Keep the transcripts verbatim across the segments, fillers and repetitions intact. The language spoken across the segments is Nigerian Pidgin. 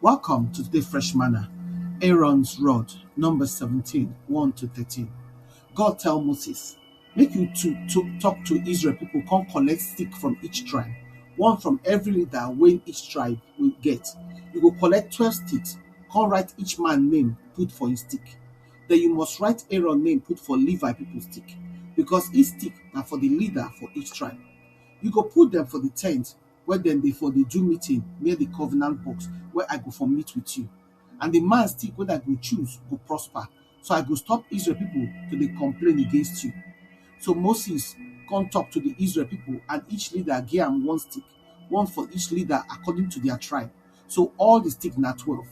Welcome to the Fresh Manna. Aaron's Rod, number seventeen, one to thirteen. God tell Moses, make you to, to talk to Israel people, come collect stick from each tribe, one from every leader when each tribe will get. You go collect twelve sticks, come write each man name, put for his stick. Then you must write Aaron name, put for Levi people stick, because each stick na for the leader for each tribe. You go put them for the tent where then they for the do meeting near the covenant box where I go for meet with you. And the man stick wey I go choose go prosper. So I go stop Israel people to dey complain against you. So Moses come talk to the Israel people, and each leader gave am one stick, one for each leader according to their tribe. So all the stick na twelve.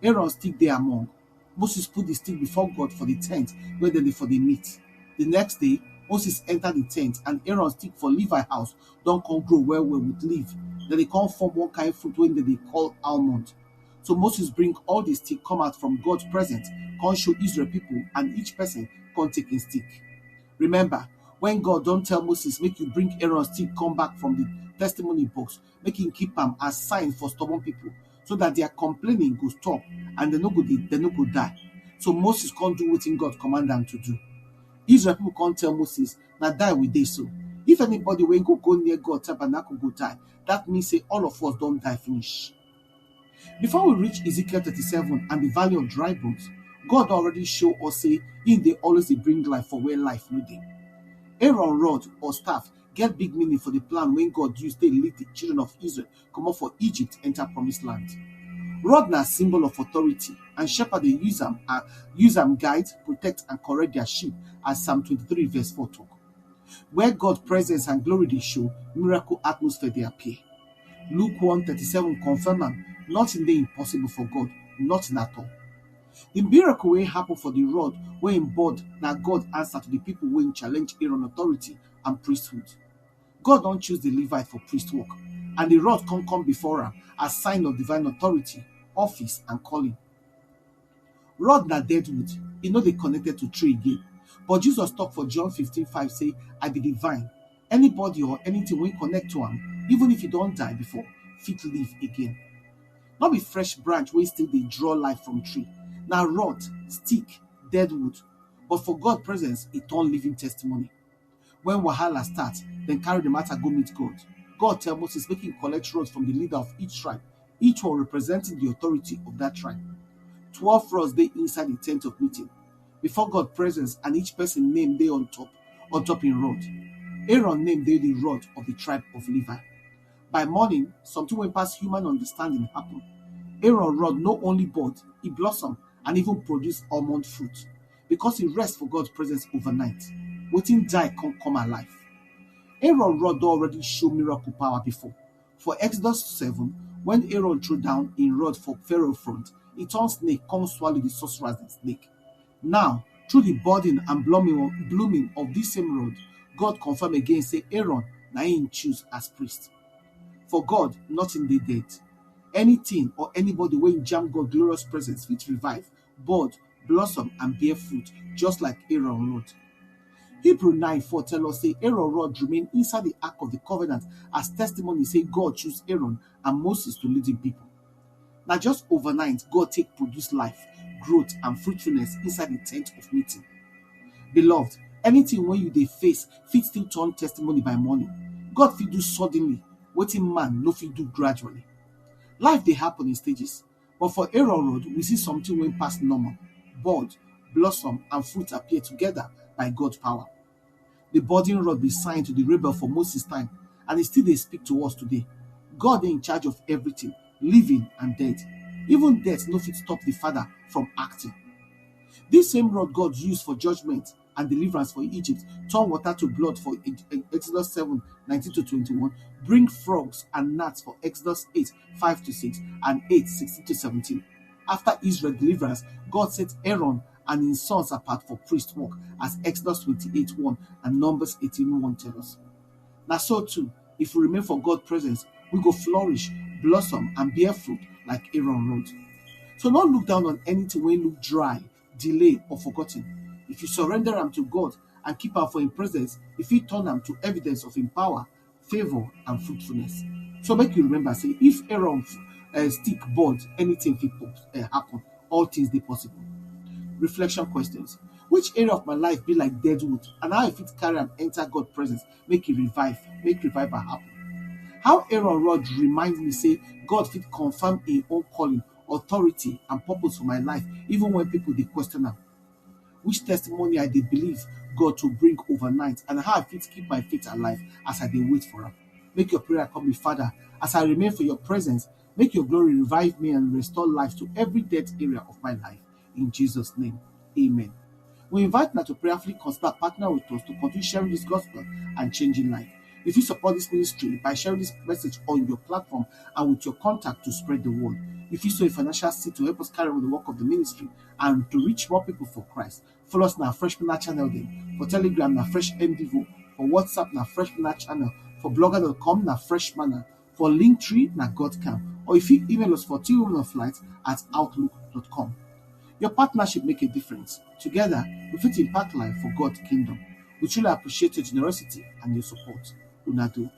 Aaron stick dey among. Moses put the stick before God for the tent where they dey for the meet. The next day, Moses enter the tent, and Aaron stick for Levi house don come grow well well with leaf. Then they come form one kind fruit wey they dey call almond. So Moses bring all the stick come out from God presence, come show Israel people, and each person come take him stick. Remember, when God don tell Moses make you bring Aaron stick come back from the testimony box, make him keep am as sign for stubborn people, so that their complaining go stop and they no go dey, they no go die. So Moses come do wetin God command am to do. Israel people come tell Moses, na die we dey so. If anybody wey go go near God tabernacle go die, that means say all of us don die finish. Before we reach Ezekiel thirty-seven and the valley of dry bones, God already show us say he dey always dey bring life for where life no dey. Aaron rod or staff get big meaning for the plan when God used to lead the children of Israel comot for Egypt enter promised land. Rod na symbol of authority, and shepherd dey use am and use am guide, protect, and correct their sheep, as Psalm twenty-three verse four talk. Where God presence and glory dey show, miracle atmosphere dey appear. Luke one thirty-seven confirm am, nothing dey impossible for God, nothing at all. The miracle wey happen for the rod wey im board na God answer to the people wey challenge Aaron authority and priesthood. God don choose the Levite for priest work, and the rod come come before am as sign of divine authority, office, and calling. Rod na dead wood, e no dey connected to tree again. But Jesus talk for John fifteen five say, I be the vine. Anybody or anything wey connect to am, even if e don die before, fit live again. No be fresh branch wey still dey draw life from tree. Na rod, stick, dead wood. But for God presence, e turn living testimony. When wahala start, dem carry the matter go meet God. God tell Moses make him collect rods from the leader of each tribe, each one representing the authority of that tribe. Twelve rods dey inside the tent of meeting. Before God presence and each person name dey on top, on top in rod. Aaron name dey the rod of the tribe of Levi. By morning, something wey pass human understanding happen. Aaron rod no only bud, e blossom and even produce almond fruit because e rest for God presence overnight. Wetin die come come alive. Aaron rod don already show miracle power before. For Exodus seven, when Aaron throw down im rod for Pharaoh front, e turn snake come swallow the sorcerer's snake. Now, through the budding and blooming, blooming of this same rod, God confirm again say Aaron na him choose as priest. For God, nothing dey dead. Anything or anybody wey jam God glorious presence fit revive, bud, blossom, and bear fruit, just like Aaron rod. Hebrew nine four tell us say Aaron rod remain inside the Ark of the Covenant as testimony say God choose Aaron and Moses to lead him people. Na just overnight God take produce life, growth, and fruitfulness inside the tent of meeting. Beloved, anything wey you dey face fit still turn testimony by morning. God fit do suddenly wetin man no fit do gradually. Life dey happen in stages, but for Aaron rod, we see something wey pass normal. Bud, blossom, and fruit appear together by God power. The budding rod be sign to the rebel for Moses time, and e still dey speak to us today. God dey in charge of everything, living and dead. Even death no fit stop the Father from acting. This same rod God use for judgment and deliverance for Egypt, turn water to blood for Ex-, Exodus seven nineteen to twenty-one, bring frogs and gnats for Exodus eight five to six and eight sixteen to seventeen. After Israel deliverance, God set Aaron and his sons apart for priest work, as Exodus twenty-eight one and Numbers eighteen one tell us. Na so too, if we remain for God presence, we go flourish, blossom, and bear fruit like Aaron rod. So no look down on anything wey look dry, delay, or forgotten. If you surrender am to God and keep am for him presence, e fit turn am to evidence of him power, favor, and fruitfulness. So make you remember say if Aaron f-, uh, stick board, anything fit pop, uh, happen. All things dey possible. Reflection questions. Which area of my life be like dead wood, and how I fit carry am enter God presence, make e revive, make revival happen? How Aaron rod remind me say God fit confirm im own calling, authority, and purpose for my life, even when people dey question am? Which testimony I dey believe God to bring overnight, and how I fit keep my faith alive as I dey wait for am? Make your prayer come be, Father, as I remain for your presence, make your glory revive me and restore life to every dead area of my life. In Jesus' name, amen. We invite una to prayerfully consider partner with us to continue sharing this gospel and changing life. If you support this ministry by sharing this message on your platform and with your contact to spread the word, if you sow a financial seed to help us carry on the work of the ministry and to reach more people for Christ, follow us na Fresh Manna channel dem. For Telegram na Fresh M D V O, for WhatsApp na Fresh Manna channel, for blogger dot com na Fresh Manna, for Linktree na God Camp, or if you email us for two women of light at outlook dot com. Your partnership make a difference. Together, we fit impact life for God kingdom. We truly appreciate your generosity and your support. Una do